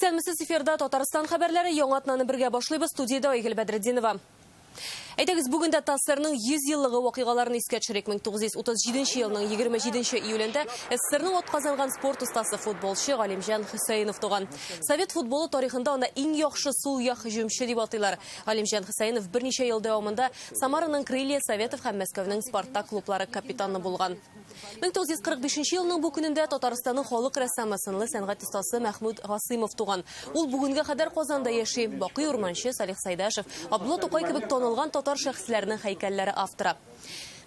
Исәнмесез, эфирда Татарстан хәбәрләре. Яңа атнаны бергә башлыйбыз. Студиядә Айгөл Бәдретдинова. Әйдәгез, бүген дә ТАССРның 100 еллыгы вакыйгаларын искә төшерик. 1937 елның 27 июлендә СССРның атказанган спорт остасы, футболчы Галимҗан Хөсәенов туган. Совет футболы тарихында аны иң яхшы сул як һөҗүмче дип атыйлар. Галимҗан Хөсәенов берничә ел дәвамында Самараның Крылья Советов һәм Мәскәүнең Спартак клублары капитаны булган. 1945 елның бу көнендә Татарстанның халык рәссамы, сынлы сәнгать остасы Мәхмүт Гасыймов туган. Ул бүгенгә кадәр Казанда яши. Бакый Урманче, Салих Сайдашев, Абдулла Тукай кебек танылган татар шәхесләренең һәйкәлләре авторы.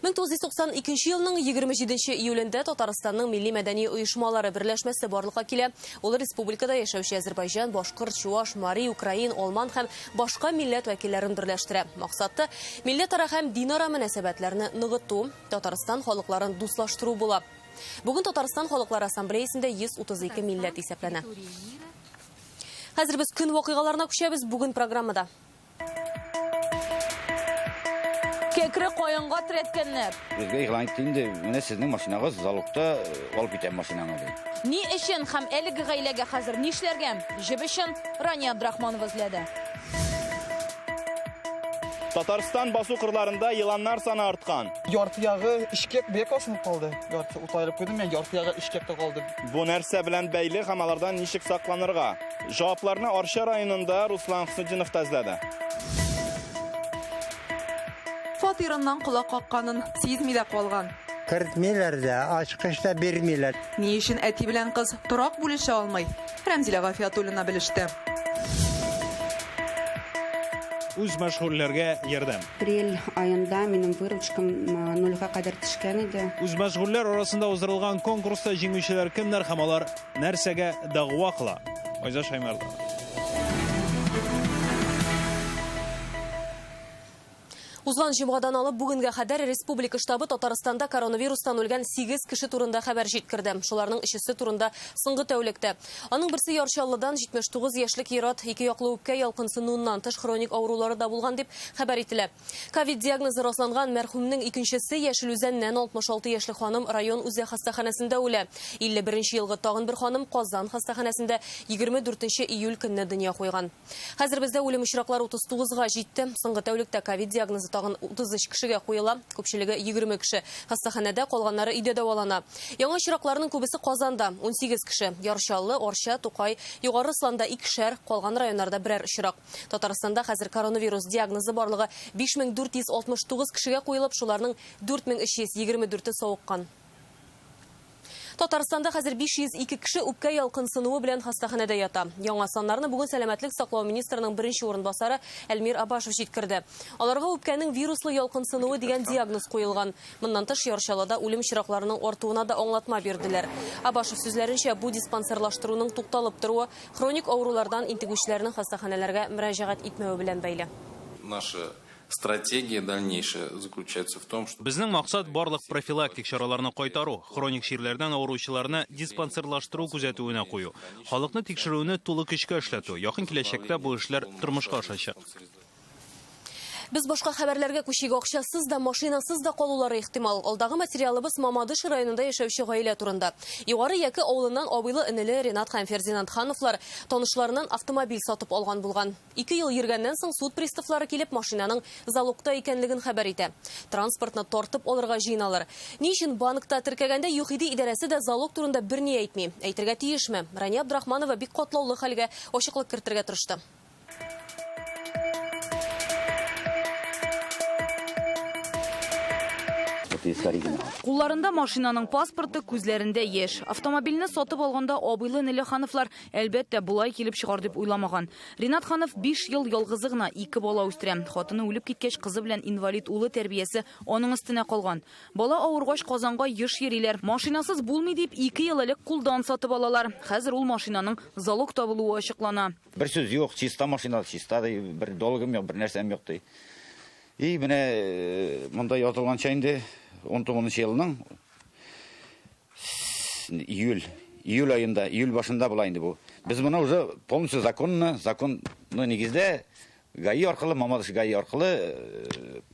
1992 елның 27 июлендә Татарстанның милли мәдәни оешмалары берләшмәсе барлыкка килә. Ул республикада яшәүче әзербайҗан, башкорт, чуаш, мари, украин, алман һәм башка милләт вәкилләрен берләштерә. Максаты милләтара һәм динара мөнәсәбәтләрне ныгыту, Татарстан халыкларын дуслаштыру була. Бүген Татарстан халыклары ассамблеясендә 132 милләт исәпләнә. Хәзер без көн вакыйгаларына күчәбез. Бүген программада. Кәкре каенга терәткәннәр. Безгә игълан итте инде, менә сезнең машинагыз залогта, алып китәм машинаңны, ди. Ни өчен һәм әлеге гаиләгә хәзер нишләргә? Җеп өчен Рания Абдрахманова эзләде. Татарстан басу кырларында еланнар саны арткан. Ярты ягы эчкәк бик асылып калды. Ярты утайрып куйдым, мен ярты ягы эчкәктә калды. Бу нәрсә белән бәйле һәм алардан ничек сакланырга? Җавапларны Арча районында Руслан Хөснетдинов та эзләде. Фатирыннан колак какканын сизми дә калган. Кертмиләр дә, ачкыч та бирмиләр. Ни өчен әти белән кыз торак бүлешә алмый? Рәмзилә Гафиятуллина белеште. Үз мәшгульләргә ярдәм. Апрель аенда минем выручкам нульга кадәр төшкән иде. Үз мәшгульләр арасында уздырылган конкурста җиңүчеләр кемнәр һәм алар нәрсәгә дәгъва кыла? Айза Шаймәрданова. Узган җомгадан алып бүгенгә кадәр республика штабы Татарстанда коронавирустан үлгән 8 кеше турында хәбәр җиткерде. Шуларның өчесе турында соңгы тәүлектә. Аның берсе Яр Чаллыдан 79 яшьлек ир-ат, ике яклы үпкә ялкынсынуыннан тыш хроник авырулары да булган дип хәбәр ителә. Ковид диагнозы расланган мәрхүмнең икенчесе Яшел Үзәннән 66 яшьлек ханым район үзәк хастаханәсендә үлә. 51 елгы тагын бер ханым Казан хастаханәсендә 24 июль көнне дөнья куйган. Хәзер бездә үлем очраклары 39-га җитте. Соңгы тәүлектә ковид диагнозы тагын 33 кешегә куела. Күпчелеге 20 кеше хастаханәдә, калганнары өйдә дәвалана. Яңа очракларның күбесе Казанда, 18 кеше. Яр Чаллы, Арча, Тукай, Югары Осланда икешәр, калган районнарда берәр очрак. Татарстанда хәзер коронавирус диагнозы барлыгы 5469 кешегә куелып, шуларның 4324-е савыккан. Татарстанда хәзер 502 кеше үпкә ялкынсынуы белән хастаханәдә ята. Яңа саннарны бүген сәламәтлек саклау министрының беренче урынбасары Әлмир Абашев җиткерде. Аларга үпкәнең вируслы ялкынсынуы дигән диагноз куелган. Моннан тыш, Яр Чаллыда үлем очракларының артуына да аңлатма бирделәр. Абашев сүзләренчә, бу диспансерлаштыруның тукталып торуы хроник авырулардан интегүчеләрнең хастаханәләргә мөрәҗәгать итмәве белән бәйле. Наша стратегия дальнейшая заключается в том, что Безнең максат барлык профилактик чараларны кайтару, хроник чирләрдән авыручыларны диспансерлаштыру күзәтүенә кую, халыкны тикшерүне тулы көчкә эшләтү. Якын киләчәктә бу эшләр тормышка ашачак. Без башка хәбәрләргә күчик. Акчасыз да, машинасыз да калулары ихтимал. Алдагы материалыбыз Мамадыш районында яшәүче гаилә турында. Югары Яке авылыннан абыйлы-энеле Ренат һәм Фердинанд Хановлар танышларыннан автомобиль сатып алган булган. Ике ел йөргәннән соң суд приставлары килеп машинаның залогта икәнлеген хәбәр итә. Транспортны тартып алырга җыеналар. Ни өчен банкта теркәгәндә ЮХИДИ идарәсе дә залог турында берни әйтми? Әйтергә тиешме? Рания Абдрахманова бик катлаулы хәлгә ачыклык кертергә тырышты. Кулларында машинаның паспорты, күзләрендә яшь. Автомобильне сатып алганда абыйлы-энеле Хановлар, әлбәттә, болай килеп чыгар дип уйламаган. Ринат Ханов 5 ел ялгызы гына ике бала үстерә. Хатыны үлеп киткәч, кызы белән инвалид улы тәрбиясе аның өстенә калган. Бала авыргач Казанга еш йөриләр. Машинасыз булмый дип, 2 ел элек кулдан сатып алалар. Хәзер ул машинаның залог табылуы ачыклана. Бер сүз юк, чиста машина, чиста ди, бер долгым юк, бер нәрсәм юк ди. И менә монда язылганча инде 19 елның июль, июль аенда, июль башында була инде бу. Без моны уже полностью законно, законны нигездә ГАИ аркылы, Мамадыш ГАИ аркылы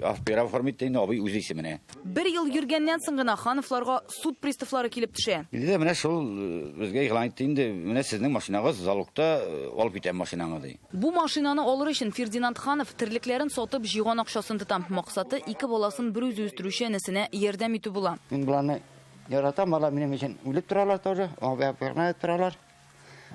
Оформить итте инде абый үз исеменә. Бер ел йөргәннән соң гына Хановларга суд приставлары килеп төшә. Килде дә менә шул безгә игълан итте инде, менә сезнең машинагыз залогта, алып китәм машинаңны, ди. Бу машинаны алыр өчен Фердинанд Ханов терлекләрен сатып җыйган акчасын тота. Максаты, ике баласын берүзе үстерүче энесенә ярдәм итү була. Мин боларны яратам, алар минем өчен үлеп торалар тоже, абый-апа торалар.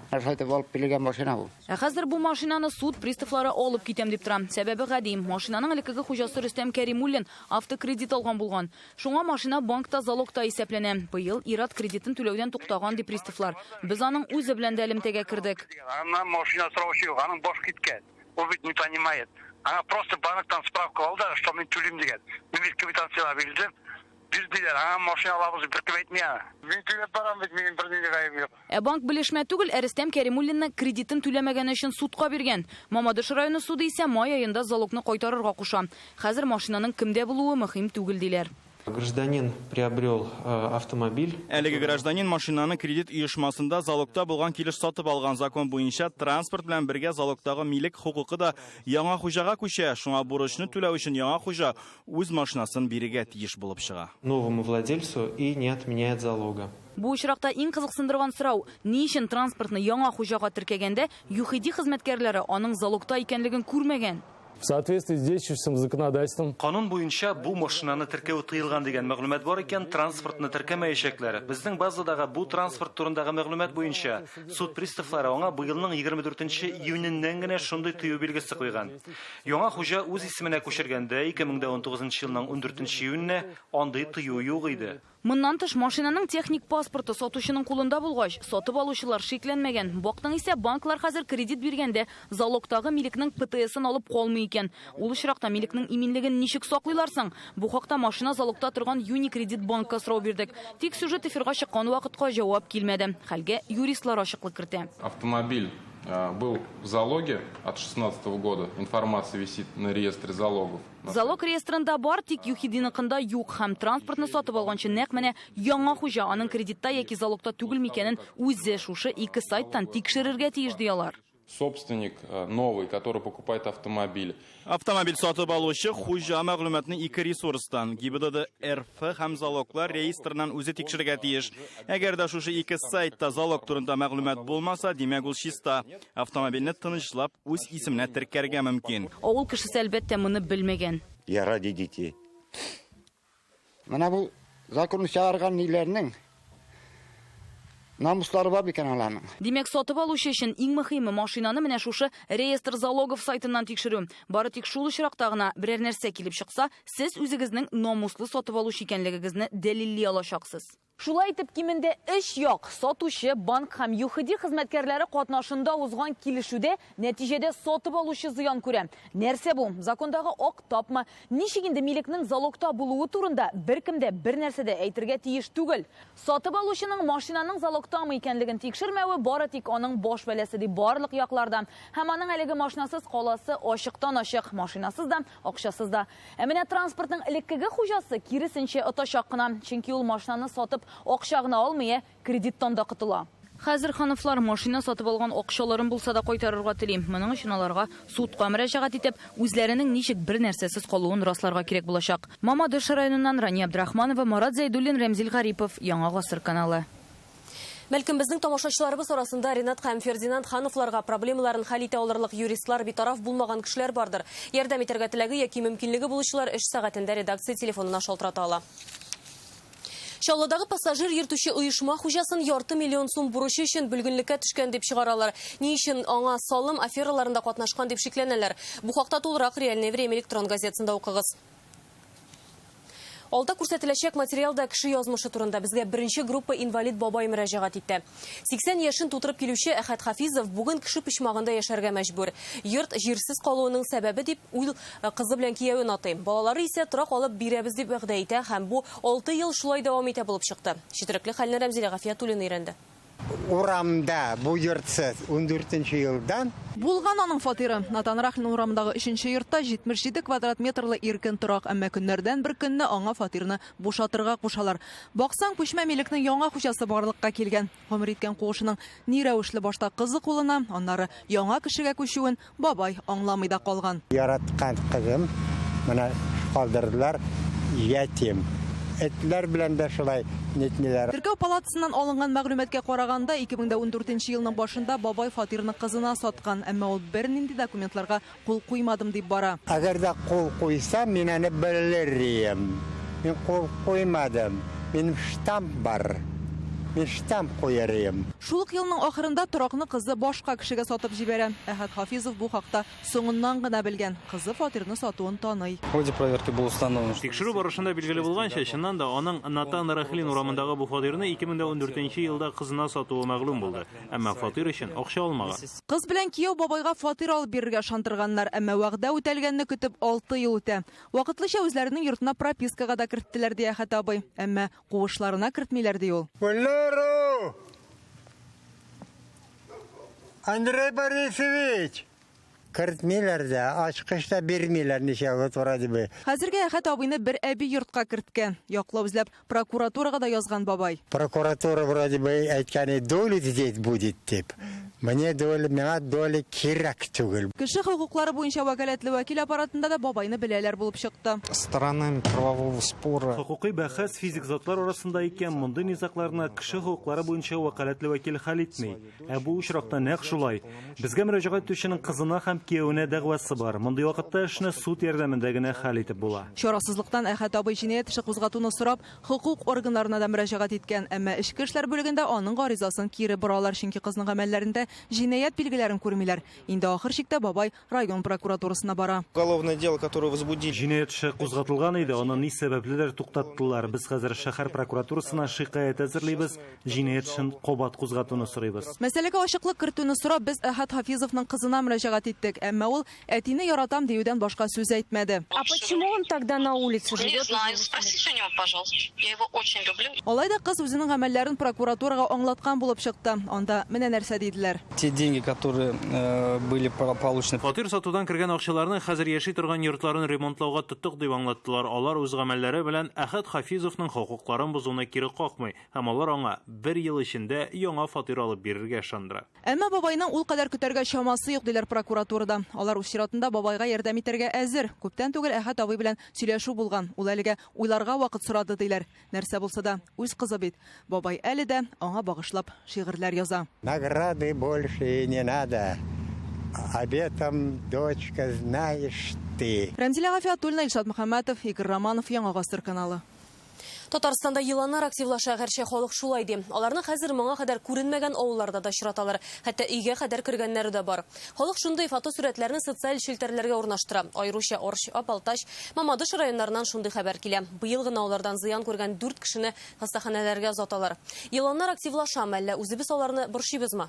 Менә шулай итеп алып килгән машина бу. Ә хәзер бу машинаны суд приставлары алып китәм дип тора. Сәбәбе гади. Машинаның элеккеге хуҗасы Рөстәм Кәримуллин автокредит алган булган. Шуңа машина банкта залогта исәпләнә. Быел ир-ат кредитын түләүдән туктаган, ди приставлар. Без аның үзе белән дә элемтәгә кердек. Аннан машина сораучы юк, аның баш киткән. Ул бит не понимает. Аңа просто банктан справка алды, что мин түлим дигән. Мин бит квитанцияләр бирдем. Бирделәр, аңа машина алабыз дип беркем әйтми аңа. Мин түләп барам бит, минем бернинди гаебем юк. Ә банк белешмә түгел, ә Рөстәм Кәримуллинны кредитын түләмәгәне өчен судка биргән. Мамадыш районы суды исә май аенда залогны кайтарырга куша. Хәзер машинаның кемдә булуы мөһим түгел, диләр. Гражданин приобрел автомобиль. Әлеге гражданин машинаны кредит оешмасында залогта булган килеш сатып алган. Закон буенча транспорт белән бергә залогтагы милек хокукы да яңа хуҗага күчә. Шуңа бурычны түләү өчен яңа хуҗа үз машинасын бирергә тиеш булып чыга. Новому владельцу и не отменяет залога. Бу очракта иң кызыксындырган сорау: ни өчен транспортны яңа хуҗага теркәгәндә ЮХИДИ хезмәткәрләре аның залогта икәнлеген күрмәгән? В соответствии с действующим законодательством. Канун буенча бу машинаны теркәү тыелган дигән мәгълүмат бар икән, транспортны теркәмәячәкләр. Безнең базадагы бу транспорт турындагы мәгълүмат буенча суд приставлары аңа быелның 24 июненнән генә шундый тыю билгесе куйган. Яңа хуҗа үз исеменә күчергәндә 2019 елның 14 июненә андый тыю юк иде. Моннан тыш машинаның техник паспорты сатучының кулында булгач, сатып алучылар шикләнмәгән. Бактың исә банклар хәзер кредит биргәндә залогтагы милекнең ПТС-ын алып калмый икән. Ул очракта милекнең иминлеген ничек саклыйлар соң? Бу хакта машина залогта торган Юникредит банкка сорау бирдек. Тик сюжет эфирга чыккан вакытка җавап килмәде. Хәлгә юристлар ачыклык кертә. Автомобиль был в залоге от 16 года. Информация висит на реестре залогов. Залог реестрында бар, тик ЮХИДИныкында юк. Һәм транспортны сатып алганчы нәкъ менә яңа хуҗа аның кредитта яки залогта түгел микәнен үзе шушы ике сайттан тикшерергә тиеш, ди алар. Собственник новый, который покупает автомобиль. Автомобиль сатып алучы хуҗа мәгълүматны ике ресурстан, ГИБДД РФ һәм залоглар реестрыннан үзе тикшерергә тиеш. Әгәр дә шушы ике сайтта залог турында мәгълүмат булмаса, димәк ул чиста. Автомобильне тынычлап үз исеменә теркәргә мөмкин. Авыл кешесе әлбәттә моны белмәгән. Я ради детей. Менә бу закон чыгарган ниләрнең намуслары бар микән аларның? Димәк, сатып алучы өчен иң мөһиме машинаны менә шушы реестр залогов сайтыннан тикшерү. Бары тик шул очракта гына берәр нәрсә килеп чыкса, сез үзегезнең намуслы сатып алучы икәнлегегезне дәлилли алачаксыз. Шулай итеп, кимендә өч як сатучы, банк һәм ЮХИДИ хезмәткәрләре катнашында узган килешүдә нәтиҗәдә сатып алучы зыян күрә. Нәрсә бу? Закондагы ак тапма. Ничек инде милекнең залогта булуы турында беркем дә бер нәрсә дә әйтергә тиеш түгел. Сатып алучының машинаның залогтамы икәнлеген тикшермәве бары тик аның баш бәласе дип барлык якларда. Һәм аның әлеге машинасыз каласы ачыктан ачык, машинасыз да, акчасыз да. Ә менә транспортның элеккеге хуҗасы киресенчә отачак кына, чөнки ул машинаны сатып акча гына алмый, кредиттан да котыла. Хәзер Хановлар машина сатып алган акчаларын булса да кайтарырга тели. Моның өчен аларга судка мөрәҗәгать итеп, үзләренең ничек бер нәрсәсез калуын расларга кирәк булачак. Мамадыш районыннан Рания Абдрахманова, Марат Зәйдуллин, Рәмзил Гарипов, Яңа Гасыр каналы. Бәлкем безнең тамашачыларыбыз арасында Ринат һәм Фердинанд Хановларга проблемаларын хәл итә алырлык юристлар, битараф булмаган кешеләр бардыр. Ярдәм итәргә теләге яки мөмкинлеге булучылар эш сәгатендә редакция телефонына шалтырата ала. Чаллыдагы пассажир йөртүче оешма хуҗасын ярты миллион сум бурычы өчен бөлгенлеккә төшкән дип чыгаралар. Ни өчен аңа салым афераларында катнашкан дип шикләнәләр. Бу хакта тулырак Реальное время электрон газетасында укыгыз. Алда күрсәтеләчәк материалда кеше язмышы турында безгә беренче группа инвалид бабай мөрәҗәгать итте. 80 яшен тутырып килүче Әхәт Хафизов бүген кеше почмагында яшәргә мәҗбүр. Йорт җирсез калуының сәбәбе дип ул кызы белән киявен атый. Балалары исә торак алып бирәбез дип вәгъдә итә һәм бу 6 ел шулай дәвам итә булып чыкты. Четерекле хәлне Рәмзилә Гафиятуллина өйрәнде. Урамда бу йортсыз 14 елдан булган аның фатиры. Натан Рахлин урамындагы 3 йортта 77 квадрат метрлы иркен торак, әмма көннәрдән бер көнне аңа фатирны бушатырга кушалар. Баксаң, күчмә милекнең яңа хуҗасы барлыкка килгән. Гомер иткән куышының ни рәвешле башта кызы кулына, аннары яңа кешегә күчүен бабай аңламый да калган. Яраткан кызым менә калдырдылар ятим. Этләр белән дә шулай нитмиләр. Теркәү палатасыннан алынган мәгълүматка караганда, 2014 елның башында бабай фатирны кызына саткан, әмма ул бернинди документларга кул куймадым дип бара. Әгәр дә кул куйсам, мин аны белер идем. Мин кул куймадым. Минем штамп бар. Мин штамп куяр идем. Шул ук елның ахырында торакны кызы башка кешегә сатып җибәрә. Әхәт Хафизов бу хакта соңыннан гына белгән. Кызы фатирны сатуын таный. В ходе проверки было установлено, что Тикшерү барышында билгеле булганча, чыннан да аның Натан Рахлин урамындагы бу фатирны 2014 елда кызына сатуы мәгълүм булды. Әмма фатир өчен акча алмаган. Кыз белән кияү бабайга фатир алып бирергә ышандырганнар, әмма вәгъдә үтәлгәнне көтеп 6 ел үтә. Вакытлыча үзләренең йортына пропискага да керттеләр, ди Әхәт абый. Әмма куышларына кертмиләр, ди ул. Валеру! Андрей Борисович! Кертмиләр дә, ачкыч та бирмиләр ничә год вроде бы. Хәзергә Әхәт абыйны бер әби йортка керткән. Яклау эзләп прокуратурага да язган бабай. Прокуратура вроде бы әйткән, доля здесь будет дип. Мне доля, миңа доля кирәк түгел. Кеше хокуклары буенча вәкаләтле вәкил аппаратында да бабайны беләләр булып чыкты. Сторонами правового спора Хокукый бәхәс физик затлар арасында икән, мондый низагларны кеше хокуклары буенча вәкаләтле вәкил хәл итми. Ә бу очракта нәкъ шулай. Безгә мөрәҗәгать итүченең кызына һәм киявенә дәгъвасы бар. Мондый вакытта эшне суд ярдәмендә генә хәл итеп була. Чарасызлыктан Әхәт абый җинаять эше кузгатуны сорап, хокук органнарына да мөрәҗәгать иткән. Әмма эчке эшләр бүлегендә аның гаризасын кире боралар, чөнки кызның гамәлләрендә җинаять билгеләрен күрмиләр. Инде ахыр чиктә бабай район прокуратурасына бара. Уголовное дело, которое возбудили. Җинаять эше кузгатылган иде, аны ни сәбәпледер туктаттылар. Без хәзер шәһәр прокуратурасына шикаять әзерлибез, җинаять эшен кабат кузгатуны сорыйбыз. Мәсьәләгә ачыклык кертүне сорап без Әхәт Хафизовның кызына мөрәҗәгать иттек, әмма ул әтине яратам диюдән башка сүз әйтмәде. А почему он тогда на улице Не живет? знаю, спросите у него, пожалуйста. Я его очень люблю. Алай да кыз үзенең гамәлләрен прокуратурага аңлаткан булып чыкты. Анда менә нәрсә диделәр. Те деньги, которые были получены. Фатир сатудан кергән акчаларны хәзер яши торган йортларын ремонтлауга тоттык дип аңлаттылар. Алар үз гамәлләре белән Әхәт Хафизовның хокукларын бозуны кире какмый һәм алар аңа бер ел эчендә яңа фатир алып бирергә ышандыра. Әмма бабайның ул кадәр көтәргә чамасы юк, диләр прокуратурада. Алар үз чиратында бабайга ярдәм итәргә әзер. Күптән түгел Әхәт абый белән сөйләшү булган. Ул әлегә уйларга вакыт сорады, диләр. Нәрсә булса да, үз кызы бит. Бабай әле дә аңа багышлап шигырьләр яза. Награды больше не надо. Об этом, дочка, знаешь ты. Рәмзилә Гафиатуллина, Илшат Мөхәммәтов, Игорь Романов, Яңа Гасыр каналы. Татарстанда еланнар активлаша, гәрчә халык шулай ди. Аларны хәзер моңа кадәр күренмәгән авылларда да очраталар. Хәтта өйгә кадәр кергәннәре дә бар. Халык шундый фотосурәтләрне социаль челтәрләргә урнаштыра. Аеруча Орча, Балтач, Мамадыш районнарыннан шундый хәбәр килә. Быел гына алардан зыян күргән 4 кешене хастаханәләргә озаталар. Еланнар активлаша, әллә үзебез аларны борчыйбызмы?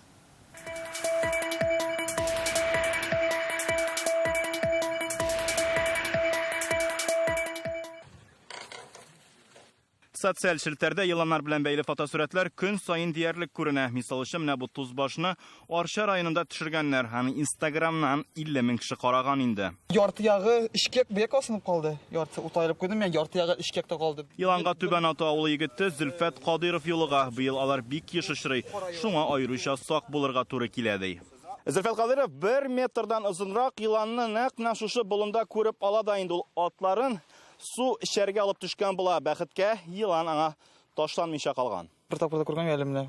Социаль челтәрдә еланнар белән бәйле фотосурәтләр көн саен диярлек күренә. Мисал өчен, менә бу тузбашны Арча районында төшергәннәр. Аны Инстаграмнан 50 мең кеше караган инде. Ярты ягы эчкә бик асынып калды. Яртысы утайлып куйдым, мен ярты ягы эчкә калды. Еланга Түбән Аты авылы егете Зөлфәт Кадыйров юлыга. Быел алар бик еш очрый. Шуңа аеруча сак булырга туры килә, ди. Зөлфәт Кадыйров 1 метрдан озынрак еланны нәкъ менә шушы болында күреп ала да инде ул атларын су эчәргә алып төшкән була. Бәхеткә елан аңа ташланмыйча калган. Бер тапкыр да күргән әле менә.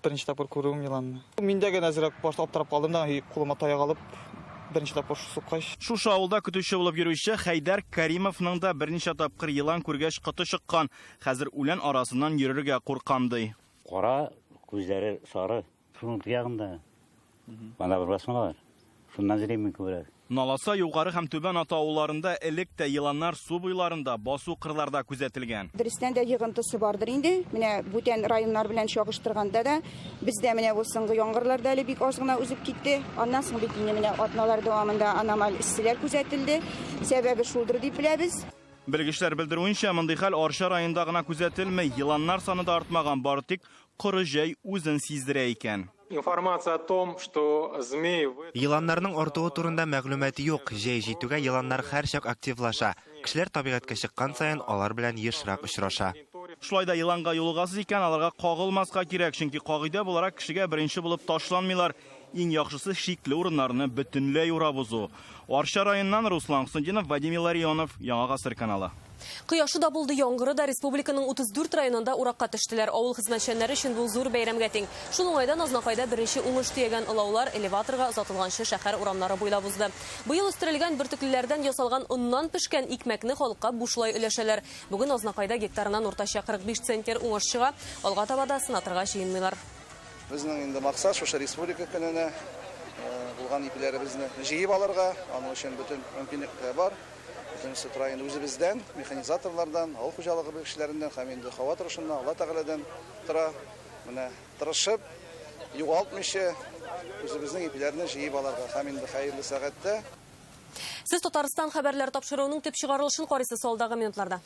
Беренче тапкыр күрүем еланны. Мин дә генә әзрәк башта аптырап калдым да, кулыма таяк алып беренче тапкыр суккач. Шушы авылда көтүче булып йөрүче Хәйдәр Каримовның да берничә тапкыр елан күргәч коты чыккан. Хәзер үлән арасыннан йөрергә куркам, ди. Кара, күзләре сары. Шуның ягында. Мана бер басмалар. Шуннан йөрим мин күбрәк. Наласа, Югары һәм Түбән Аты авылларында элек тә еланнар су буйларында, басу кырларда күзәтелгән. Дөрестән дә йыгынтысы бардыр инде. Менә бүтән районнар белән чагыштырганда да бездә менә бу соңгы яңгырларда әле бик аз гына үзеп китте. Аннан соң бит инде менә атналар дәвамында аномаль эсселәр күзәтелде. Сәбәбе шулдыр дип беләбез. Белгечләр белдерүенчә, мондый хәл Арча районында гына күзәтелми. Еланнар саны да артмаган, бары тик коры җәй үзен сиздерә икән. Информация о том, что змеи... Еланнарның артуы турында мәгълүмат юк. Җәй җитүгә еланнар һәрчак активлаша. Кешеләр табигатькә чыккан саен алар белән ешрак очраша. Шулай да еланга юлыгасыз икән, аларга кагылмаска кирәк, чөнки кагыйдә буларак кешегә беренче булып ташланмыйлар. Иң яхшысы шикле урыннарны бөтенләй урап узу. Арча районыннан Руслан Хөснетдинов, Вадим Илларионов, Яңа Гасыр каналы. Кояшы да булды, яңгыры да республиканың 34 районында уракка төштеләр. Авыл хезмәтчәннәре өчен бу зур бәйрәмгә тиң. Шул уңайдан Азнакайда беренче уңыш төягән олаулар элеваторга озатылганчы шәһәр урамнары буйлап узды. Быел үстерелгән бөртеклеләрдән ясалган оннан пешкән икмәкне халыкка бушлай өләшәләр. Бүген Азнакайда гектарыннан уртача 45 центнер уңыш чыга. Алга таба да сынатырга җыенмыйлар. Безнең инде максат шушы республика көненә булган ипиләребезне җыеп алырга, аның өчен бөтен мөмкинлекләр бар. Бөтенесе тора инде үзебездән, механизаторлардан, авыл хуҗалыгы белгечләреннән һәм инде һава торышыннан, Алла Тәгаләдән тора. Менә тырышып, югалтмыйча үзебезнең ипиләрне җыеп алырга һәм инде хәерле сәгатьтә. Сез Татарстан хәбәрләре тапшыруының төп чыгарылышын карыйсыз алдагы минутларда.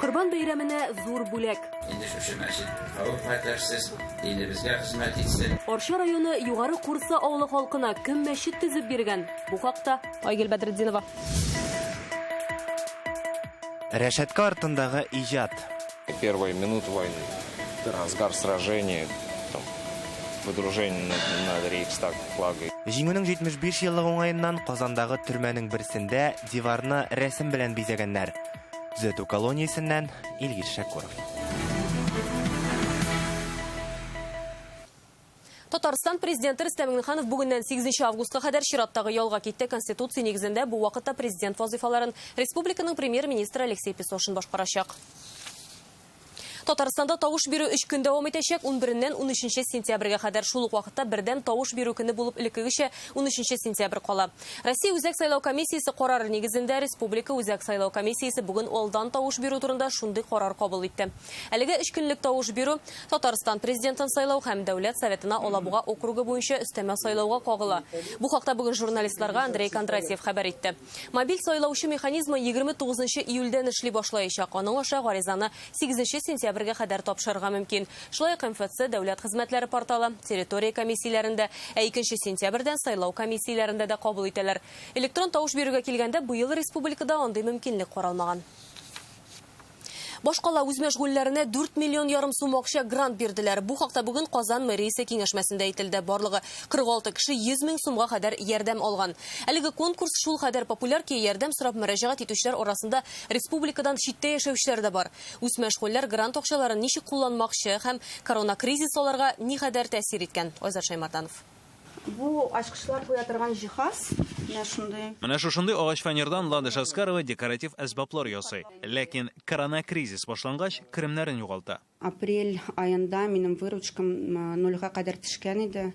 Корбан бәйрәменә зур бүләк. Инде шушы мәчет хәвеф-хәтәрсез динебезгә хезмәт итсен. Арча районы Югары Курса авылы халкына кем мәчет төзеп биргән? Бу хакта Айгөл Бәдретдинова. Рәшәткә артындагы иҗат. Первые минуты войны, разгар сражения, там, выдружение над Рейхстаг флагой. Җиңүнең 75 еллыгы уңаеннан Казандагы төрмәнең берсендә диварны рәсем белән бизәгәннәр. Төзәтү колониясеннән Илгиз Шәкүров. Татарстан президенты Рөстәм Миңнеханов бүгеннән 8 августка кадәр чираттагы ялга китте. Конституция нигезендә бу вакытта президент вазыйфаларын республиканың премьер-министры Алексей Песошин башкарачак. Татарстанда тавыш бирү 3 көн дәвам итәчәк, 11-ннән 13 сентябрьгә кадәр. Шул ук вакытта бердәм тавыш бирү көне булып элеккегечә 13 сентябрь кала. Россия Үзәк сайлау комиссиясе карары нигезендә Республика Үзәк сайлау комиссиясе бүген алдан тавыш бирү турында шундый карар кабул итте. Әлеге 3 көнлек тавыш бирү Татарстан президентын сайлау һәм Дәүләт Советына Алабуга округы буенча өстәмә сайлауга кагыла. Бу хакта бүген журналистларга Андрей Кондратьев хәбәр итте. Мобиль сайлаучы механизмы 29 июльдән эшли башлаячак. Аның аша гаризаны 8 сентябрьгә кадәр тапшырырга мөмкин. Шулай ук МФЦ дәүләт хезмәтләре порталы, территория комиссияләрендә, ә 2 сентябрьдән сайлау комиссияләрендә дә кабул итәләр. Электрон тавыш бирүгә килгәндә быел республикада андый мөмкинлек каралмаган. Башкала үзмәшгульләренә 4 миллион ярым сум акча грант бирделәр. Бу хакта бүген Казан мэриясе киңәшмәсендә әйтелде. Барлыгы 46 кеше 100 мең сумга кадәр ярдәм алган. Әлеге конкурс шул кадәр популяр ки, ярдәм сорап мөрәҗәгать итүчеләр арасында республикадан читтә яшәүчеләр дә бар. Үзмәшгульләр грант акчаларын ничек кулланмакчы һәм коронакризис аларга ни кадәр тәэсир иткән? Айзат Шаймарданов. Бу ачкычлар куя торган җиһаз, менә шундый. Менә шушындый агач фанердан Ландыш Аскарова декоратив әсбаплар ясый. Ләкин коронакризис башлангач, керемнәрен югалта. Апрель аенда минем выручкам нольгә кадәр төшкән иде.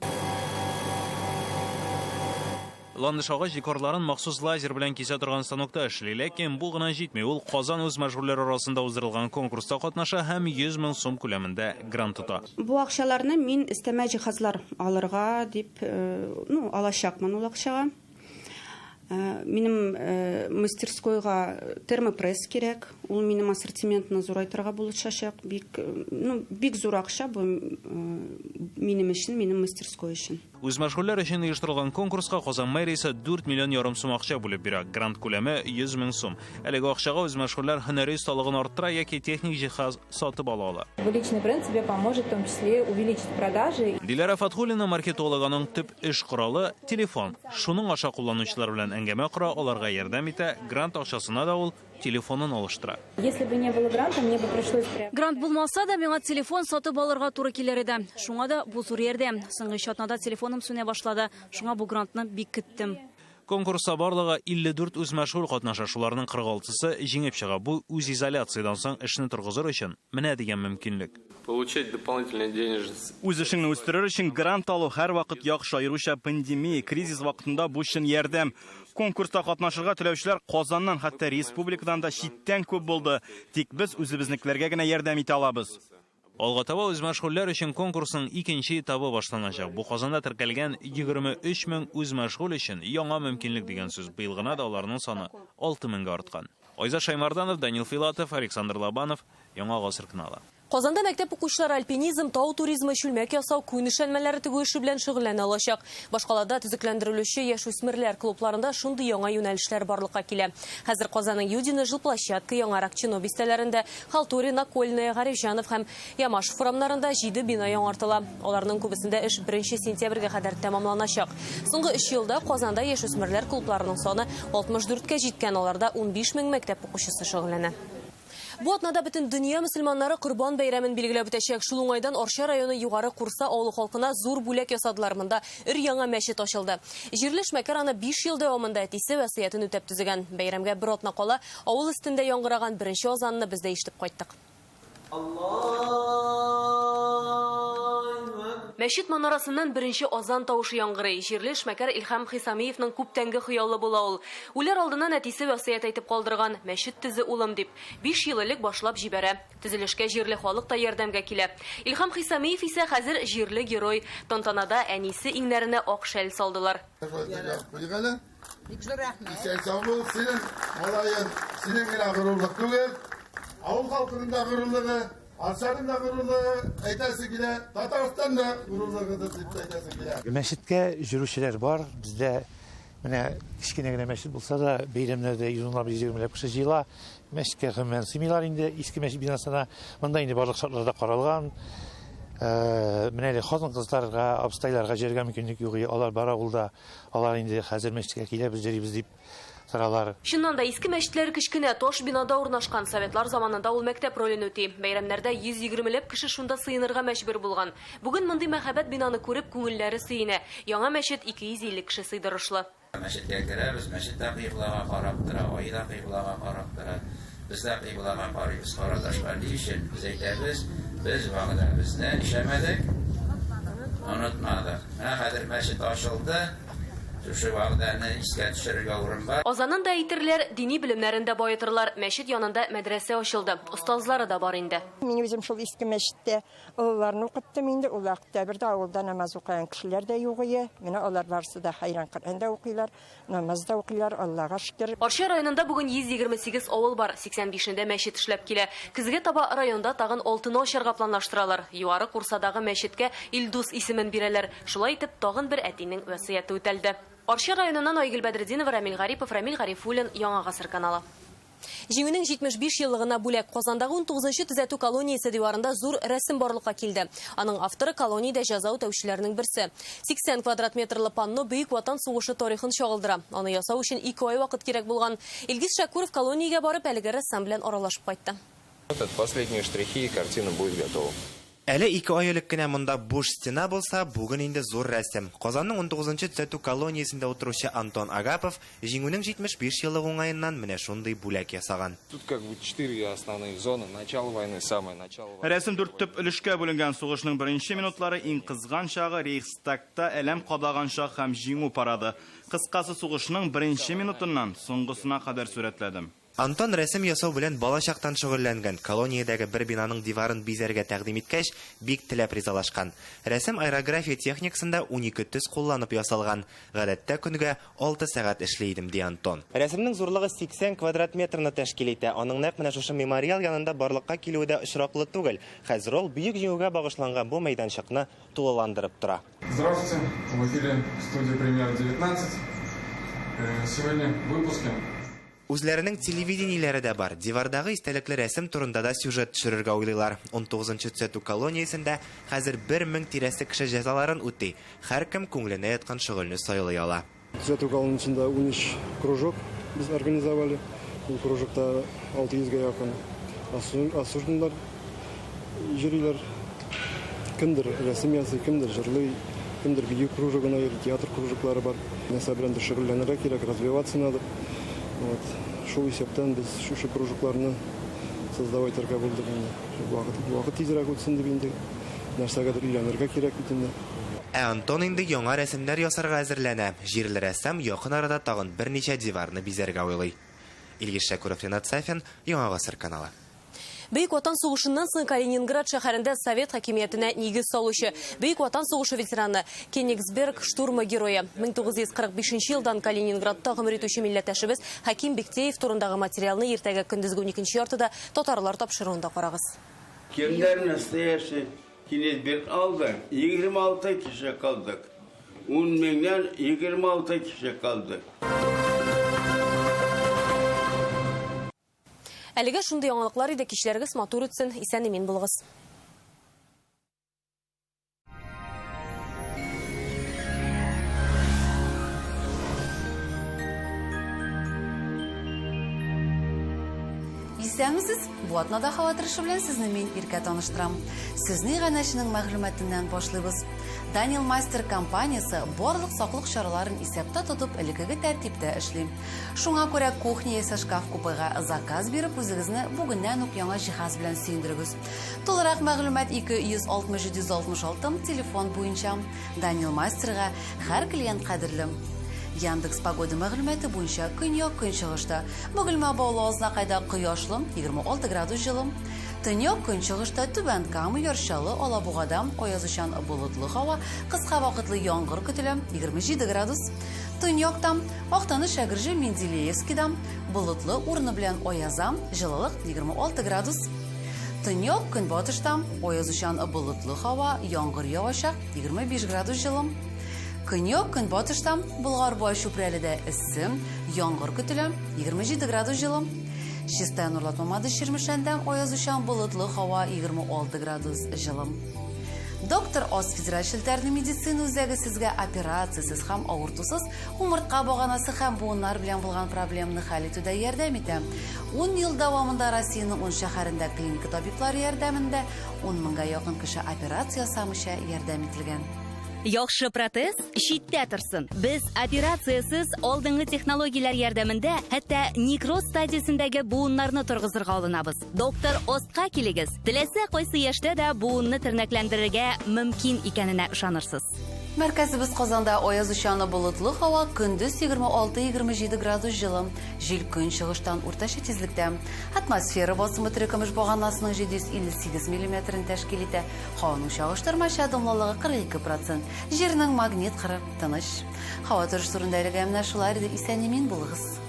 Ландыш агач декорларын махсус лазер белән кисә торган станокта эшли, ләкин бу гына җитми. Ул Казан үзмәшгульләре арасында уздырылган конкурста катнаша һәм 100 мең сум күләмендә грант тота. Бу акчаларны мин өстәмә җиһазлар алырга дип, алачакмын ул акчага. Минем мастерскойга термопресс кирәк. Ул минем ассортиментны зурайтырга булышачак. Бик, бик зур акча бу минем өчен, минем мастерской өчен. Үзмәшгульләр өчен оештырылган конкурска Казан мэриясе 4 миллион ярым сум акча бүлеп бирә. Грант күләме 100 мең сум. Әлеге акчага үзмәшгульләр һөнәри осталыгын арттыра яки техник җиһаз сатып ала ала. Личный бренд тебе поможет в том числе увеличить продажи. Диләрә Фатхуллина маркетологының төп эш коралы телефон. Шуның аша кулланучылар белән әңгәмә кора, аларга ярдәм итә. Грант акчасына да ул телефонын алыштыра. Если бы не было гранта, мне бы пришлось приобрести. Грант булмаса да миңа телефон сатып алырга туры килер иде. Шуңа да бу зур ярдәм. Соңгы өч атнада телефоным сүнә башлады. Шуңа бу грантны бик көттем. Конкурста барлыгы 54 үзмәшгуль катнаша, шуларның 46-сы җиңеп чыга. Бу үзизоляциядән соң эшне торгызыр өчен менә дигән мөмкинлек. Получать дополнительные денежные средства. Үз эшеңне үстерер өчен грант алу һәрвакыт яхшы, аеруча пандемия, кризис вакытында бу чын ярдәм. Конкурста катнашырга теләүчеләр Казаннан, хәтта республикадан да читтән күп булды. Тик без үзебезнекеләргә генә ярдәм итә алабыз. Алга таба үзмәшгульләр өчен конкурсның икенче этабы башланачак. Бу Казанда теркәлгән 23 мең үзмәшгуль өчен яңа мөмкинлек дигән сүз. Быел гына да аларның саны 6 меңгә арткан. Айзат Шаймарданов, Данил Филатов, Александр Лобанов, Яңа Гасыр каналы. Казанда мәктәп укучылары альпинизм, тау туризмы, чүлмәк ясау, күн эшләнмәләре тегү эше белән шөгыльләнә алачак. Башкалада төзекләндерелүче яшүсмерләр клубларында шундый яңа юнәлешләр барлыкка килә. Хәзер Казанның Юдино, Жилплощадка, Яңа Аракчино бистәләрендә, Халтурин, Окольная, Гарифҗанов һәм Ямашев урамнарында 7 бина яңартыла. Аларның күбесендә эш 1 сентябрьгә кадәр тәмамланачак. Соңгы 3 елда Казанда яшүсмерләр клубларының саны 64кә җиткән, аларда 15 мең мәктәп укучысы шөгыльләнә. Бу атнада бөтен дөнья мөселманнары Корбан бәйрәмен билгеләп үтәчәк. Шул уңайдан Арча районы Югары Курса авылы халкына зур бүләк ясадылар. Монда өр-яңа мәчет ачылды. Җирле эшмәкәр аны 5 ел дәвамында әтисе васыятен үтәп төзегән. Бәйрәмгә бер атна кала авыл өстендә яңгыраган беренче азанны без дә ишетеп кайттык. Мәчет манарасыннан беренче азан тавышы яңгырый. Җирле эшмәкәр Илһам Хисамиевның күптәнге хыялы була ул. Үләр алдыннан әтисе васыять әйтеп калдырган: "Мәчет төзе, улым", дип. 5 ел элек башлап җибәрә. Төзелешкә җирле халык та ярдәмгә килә. Илһам Хисамиев исә хәзер җирле герой. Тантанада әнисе иңнәренә ак шәл салдылар. Бик зур рәхмәт. Исән сау бул, синең малаең, синең генә горурлык түгел, авыл халкының да горурлыгы, Арчаның да горурлыгы, әйтәсе килә, Татарстан да горурлыгыдыр дип әйтәсе килә. Мәчеткә йөрүчеләр бар. Бездә менә кечкенә генә мәчет булса да, бәйрәмнәрдә 110лап, 120ләп кеше җыела. Мәчеткә гомумән сыймыйлар инде, иске мәчет бинасына. Монда инде барлык шартлар да каралган. Менә әле хатын-кызларга, абыстайларга җөрергә мөмкинлек юк. Алар бар авылда. Алар инде хәзер мәчеткә киләбез, йөрибез дип торалар. Чыннан да, иске мәчетләр кечкенә, таш бинада урнашкан. Советлар заманында ул мәктәп ролен үти. Бәйрәмнәрдә 120 ләп кеше шунда сыенырга мәҗбүр булган. Бүген мондый мәһабәт бинаны күреп, күңелләре сөенә. Яңа мәчет 250 кеше сыйдырышлы. Мәчеткә керәбез, мәчет тә кыйблага карап тора, ай да кыйблага карап тора. Без дә кыйблага карыйбыз, карадашка. Ни өчен? Без әйтәбез, без вәгъдәбезне нишләмәдек? Онытмадык. Менә хәзер мәчет ачылды. Шушы вәгъдәне искә төшерергә урын бар. Азанын да әйтерләр, дини белемнәрен дә баетырлар. Мәчет янында мәдрәсә ачылды. Остазлары да бар инде. Мин үзем шул иске мәчеттә олыларны укыттым инде. Ул вакытта бер дә авылда намаз укыган кешеләр дә юк ие. Менә алар барысы да хәйран Коръән дә укыйлар, намаз да укыйлар, Аллага шөкер. Арча районында бүген 128 авыл бар, 85-ендә мәчет эшләп килә. Көзгә таба районда тагын алтыны ачарга планлаштыралар. Югары Курсадагы мәчеткә Илдус исемен бирәләр. Шулай итеп, тагын бер әтинең васыяте үтәлде. Арча районыннан Айгөл Бәдретдинова, Рамил Гарипов, Рамил Гарифуллин, Яңа Гасыр каналы. Җиңүнең 75 еллыгына бүләк. Казандагы 19 төзәтү колониясе диварында зур рәсем барлыкка килде. Аның авторы колониядә җәза үтәүчеләрнең берсе. 80 квадрат метрлы панно Бөек Ватан сугышы тарихын чагылдыра. Аны ясау өчен 2 ай вакыт кирәк булган. Илгиз Шәкүров колониягә барып, әлеге рәссам белән аралашып кайтты. Это последние штрихи, и картина будет готова. Әле 2 ай элек кенә монда буш стена булса, бүген инде зур рәсем. Казанның 19 төзәтү колониясендә утыручы Антон Агапов Җиңүнең 75 еллыгы уңаеннан менә шундый бүләк ясаган. Тут как бы 4 основные зоны. Начало войны, самое начало войны. Рәсем дүрт төп өлешкә бүленгән. Сугышның беренче минутлары, иң кызган чагы, Рейхстагта әләм кадаган чак һәм Җиңү парады. Кыскасы, сугышның беренче минутыннан соңгысына кадәр сурәтләдем. Антон рәсем ясау белән балачактан шөгыльләнгән. Колониядәге бер бинаның диварын бизәргә тәкъдим иткәч, бик теләп ризалашкан. Рәсем аэрография техникасында 12 төс кулланып ясалган. Гадәттә көнгә 6 сәгать эшли идем, ди Антон. Рәсемнең зурлыгы 80 квадрат метрны тәшкил итә. Аның нәкъ менә шушы мемориал янында барлыкка килүе дә очраклы түгел. Хәзер ул Бөек Җиңүгә багышланган бу мәйданчыкны тулыландырып тора. Здравствуйте, в эфире студия Премьер 19. Сегодня в выпуске. Үзләренең телевидениеләре дә бар. Дивардагы истәлекле рәсем турында да сюжет төшерергә уйлыйлар. 19 төзәтү колониясендә хәзер 1000 тирәсе кеше җәзаларын үти. Һәркем күңеленә яткан шөгыльне сайлый ала. Төзәтү колониясендә 13 кружок без организовали. Ул кружокта 600 гә якын осужденнар йөриләр. Кемдер рәсем ясый, кемдер җырлый, кемдер бию кружогына йөри, театр кружоклары бар. Нәрсә беләндер шөгыльләнергә кирәк, развиваться надо. Вот. Шул исәптән без шушы кружокларны создавать итәргә булдык инде. Вакыт тизрәк үтсен дип инде нәрсәгәдер өйрәнергә кирәк бит инде. Ә Антон инде яңа рәсемнәр ясарга әзерләнә. Җирле рәссам якын арада тагын берничә диварны бизәргә уйлый. Илгиз Шәкүров, Ринат Сафин, Яңа Гасыр каналы. Бөек Ватан сугышыннан соң Калининград шәһәрендә совет хакимиятенә нигез салучы Бөек Ватан сугышы ветераны, Кенигсберг штурмы герое, 1945 елдан Калининградта гомер итүче милләттәшебез Хәким Бектеев турындагы материалны иртәгә көндезге 12 яртыда татарлар тапшыруында карагыз. Кемнәр настоящий килеп бер алды, 26 кеше калдык. 10 меңнән 26 кеше калды. Әлегә шундый яңалыклар иде. Кичләрегез матур үтсен, исән-имин булыгыз. Исәнмесез! Бу атнада һава торышы белән сезне мин Иркә таныштырам. Сүзне иганәченең мәгълүматыннан башлыйбыз. Данил Мастер компаниясе барлык саклык чараларын исәптә тотып элеккеге тәртиптә эшли. Шуңа күрә кухня яисә шкаф-купега заказ биреп үзегезне бүгеннән үк яңа җиһаз белән сөендерегез. Тулырак мәгълүмат 260 766 телефон буенча. Данил Мастерга һәр клиент кадерле. Яндекс Погода мәгълүматы буенча көньяк-көнчыгышта Бөгелмә Баулы Азнакайда кояшлы, 26 градус җылы. Төньяк-көнчыгышта Түбән Кама, Яр Чаллы, Алабугада аязучан болытлы һава, кыска вакытлы яңгыр көтелә, 27 градус. Төньякта Актаныш, Әгерҗе, Менделеевскида болытлы, урыны белән аяза, җылылык 26 градус. Төньяк-көнбатышта аязучан болытлы һава, яңгыр явачак, 25 градус җылы. Көньяк-көнбатышта Болгар-Буа Чүпрәледә эссе, яңгыр көтелә, 27 градус җылы. Чистай Нурлат Мамадыш Чирмешәндә аязучан болытлы һава, 26 градус җылы. Доктор Оз федераль челтәрнең медицина үзәге сезгә операциясез һәм авыртусыз умыртка баганасы һәм буыннар белән булган проблеманы хәл итүдә ярдәм итә. Ун ел дәвамында Россиянең ун шәһәрендә клиника табиблары ярдәмендә ун меңгә якын кеше операция ясамыйча ярдәм ителгән. Яхшы протез читтә торсын. Без операциясез алдынгы технологияләр ярдәмендә хәтта некроз стадиясендәге буыннарны торгызырга алынабыз. Доктор Остка килегез. Теләсә кайсы яшьтә дә буынны тернәкләндерергә мөмкин икәненә ышанырсыз. Мәркәзебез Казанда аязучаны болытлы һава, көндез 26-27 градус җылы. Җил көнчыгыштан уртача тизлектә. Атмосфера басымы терекөмеш баганасының 758 миллиметрын тәшкил итә. Һаваның чагыштырмача дымлылыгы 42 процент. Җирнең магнит кыры тыныч. Һава торышы турында әлегә менә шулар иде. Исән-имин булыгыз.